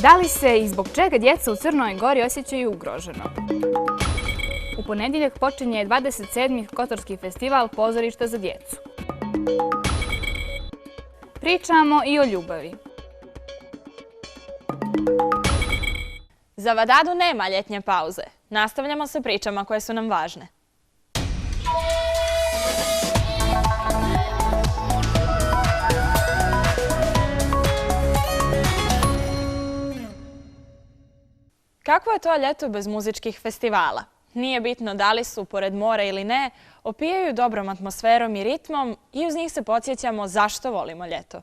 Da li se i zbog čega djeca u Crnoj Gori osjećaju ugroženo? U ponedjeljak počinje 27. Kotorski festival Pozorišta za djecu. Pričamo i o ljubavi. Za Vadadu nema ljetnje pauze. Nastavljamo sa pričama koje su nam važne. Kako je to ljeto bez muzičkih festivala? Nije bitno da li su pored mora ili ne, opijaju dobrom atmosferom i ritmom i uz njih se podsjećamo zašto volimo ljeto.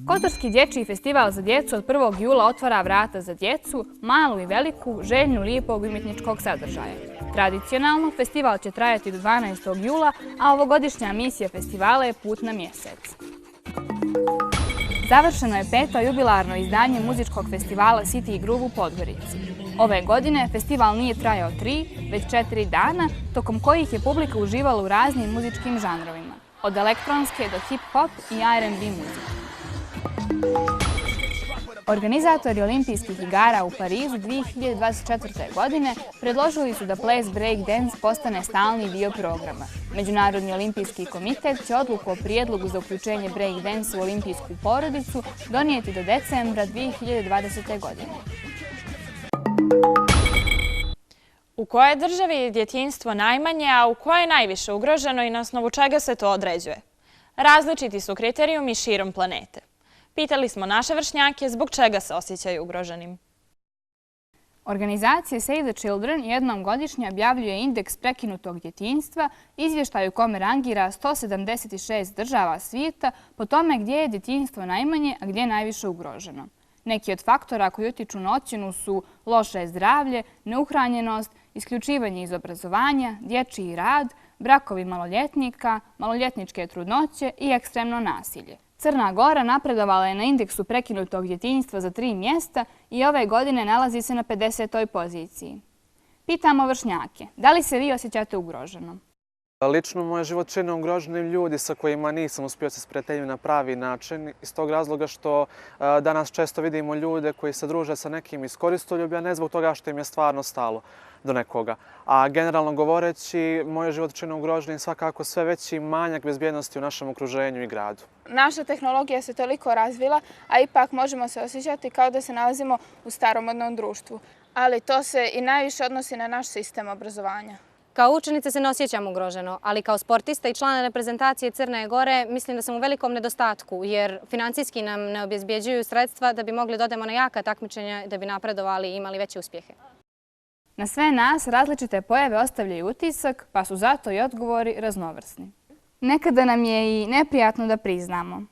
Kotorski dječji festival za djecu od 1. jula otvara vrata za djecu, malu i veliku, željnu lijepog umjetničkog sadržaja. Tradicionalno, festival će trajati do 12. jula, a ovogodišnja misija festivala je Put na mjesec. Završeno je 5. jubilarno izdanje muzičkog festivala City Groove u Podgorici. Ove godine festival nije trajao 3, već 4 dana, tokom kojih je publika uživala u raznim muzičkim žanrovima, od elektronske do hip-hop i R&B muzike. Organizatori olimpijskih igara u Parizu 2024. godine predložili su da ples breakdance postane stalni dio programa. Međunarodni olimpijski komitet će odluku o prijedlogu za uključenje breakdance u olimpijsku porodicu donijeti do decembra 2020. godine. U kojoj državi je djetinjstvo najmanje, a u kojoj je najviše ugroženo i na osnovu čega se to određuje? Različiti su kriterijumi širom planete. Pitali smo naše vršnjake zbog čega se osjećaju ugroženim. Organizacija Save the Children jednom godišnje objavljuje indeks prekinutog djetinjstva, izvještaj u kome rangira 176 država svijeta po tome gdje je djetinjstvo najmanje, a gdje je najviše ugroženo. Neki od faktora koji utiču na ocjenu su loše zdravlje, neuhranjenost, isključivanje iz obrazovanja, dječji rad, brakovi maloljetnika, maloljetničke trudnoće i ekstremno nasilje. Crna Gora napredovala je na indeksu prekinutog djetinjstva za 3 mjesta i ove godine nalazi se na 50. poziciji. Pitamo vršnjake, da li se vi osjećate ugroženo? Lično moje život čine ugroženi ljudi sa kojima nisam uspio se sprijateljiti na pravi način, iz tog razloga što danas često vidimo ljude koji se druže sa nekim iz koristoljublja, ne zbog toga što im je stvarno stalo do nekoga. A generalno govoreći, moj život čine ugroženim svakako sve veći manjak bezbjednosti u našem okruženju i gradu. Naša tehnologija se toliko razvila, a ipak možemo se osjećati kao da se nalazimo u staromodnom društvu. Ali to se i najviše odnosi na naš sistem obrazovanja. Kao učenica se ne osjećam ugroženo, ali kao sportista i člana reprezentacije Crne Gore mislim da sam u velikom nedostatku, jer financijski nam ne obezbjeđuju sredstva da bi mogli da odemo na jaka takmičenja, da bi napredovali i imali veće uspjehe. Na sve nas različite pojave ostavljaju utisak, pa su zato i odgovori raznovrsni. Nekada nam je i neprijatno da priznamo.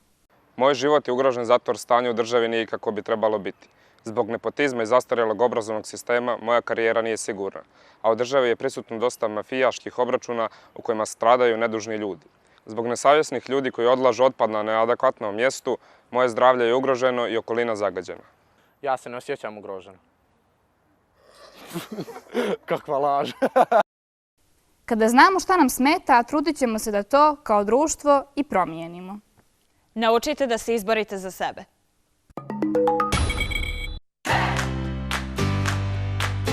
Moj život je ugrožen zato jer stanje u državi nije kako bi trebalo biti. Zbog nepotizma i zastarjelog obrazovnog sistema moja karijera nije sigurna, a u državi je prisutno dosta mafijaških obračuna u kojima stradaju nedužni ljudi. Zbog nesavjesnih ljudi koji odlažu otpad na neadekvatnom mjestu, moje zdravlje je ugroženo i okolina zagađena. Ja se ne osjećam ugroženo. Kakva laž. Kada znamo šta nam smeta, trudit ćemo se da to kao društvo i promijenimo. Naučite da se izborite za sebe.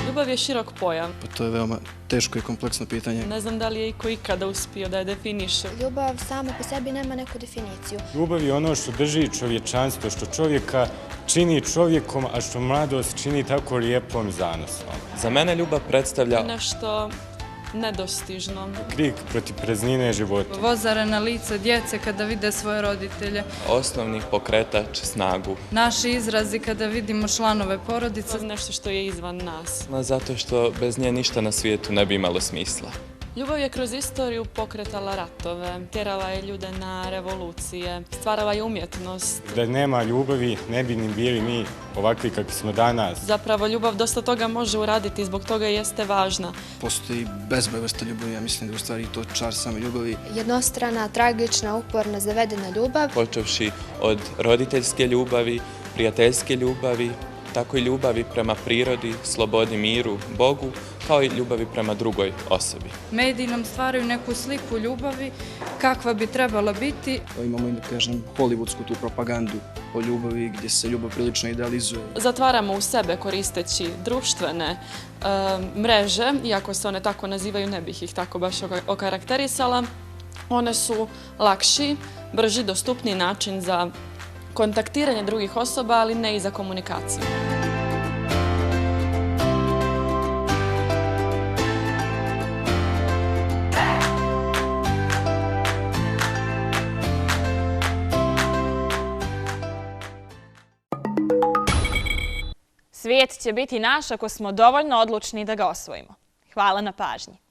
Ljubav je širok pojam. To je veoma teško i kompleksno pitanje. Ne znam da li je iko ikada uspio da je definiše. Ljubav sama po sebi nema neku definiciju. Ljubav je ono što drži čovječanstvo, što čovjeka čini čovjekom, a što mladost čini tako lijepom i zanosnom. Za mene ljubav predstavlja nešto nedostižno. Krik protiv praznine života. Vozare na lice djece kada vide svoje roditelje. Osnovni pokretač snagu. Naši izrazi kada vidimo članove porodice. Nešto što je izvan nas. Zato što bez nje ništa na svijetu ne bi imalo smisla. Ljubav je kroz istoriju pokretala ratove, tjerala je ljude na revolucije, stvarala je umjetnost. Da nema ljubavi, ne bi ni bili mi ovakvi kakvi smo danas. Zapravo ljubav dosta toga može uraditi, zbog toga jeste važna. Postoji bezbroj vrsta ljubavi, ja mislim da u stvari to čar same ljubavi. Jednostrana, tragična, uporna, zavedena ljubav. Počevši od roditeljske ljubavi, prijateljske ljubavi, tako i ljubavi prema prirodi, slobodi, miru, Bogu, kao i ljubavi prema drugoj osobi. Mediji nam stvaraju neku sliku ljubavi kakva bi trebala biti. Imamo, da kažem, hollywoodsku tu propagandu o ljubavi gdje se ljubav prilično idealizuje. Zatvaramo u sebe koristeći društvene mreže, iako se one tako nazivaju, ne bih ih tako baš okarakterisala. One su lakši, brži, dostupniji način za kontaktiranje drugih osoba, ali ne i za komunikaciju. Svijet će biti naš ako smo dovoljno odlučni da ga osvojimo. Hvala na pažnji.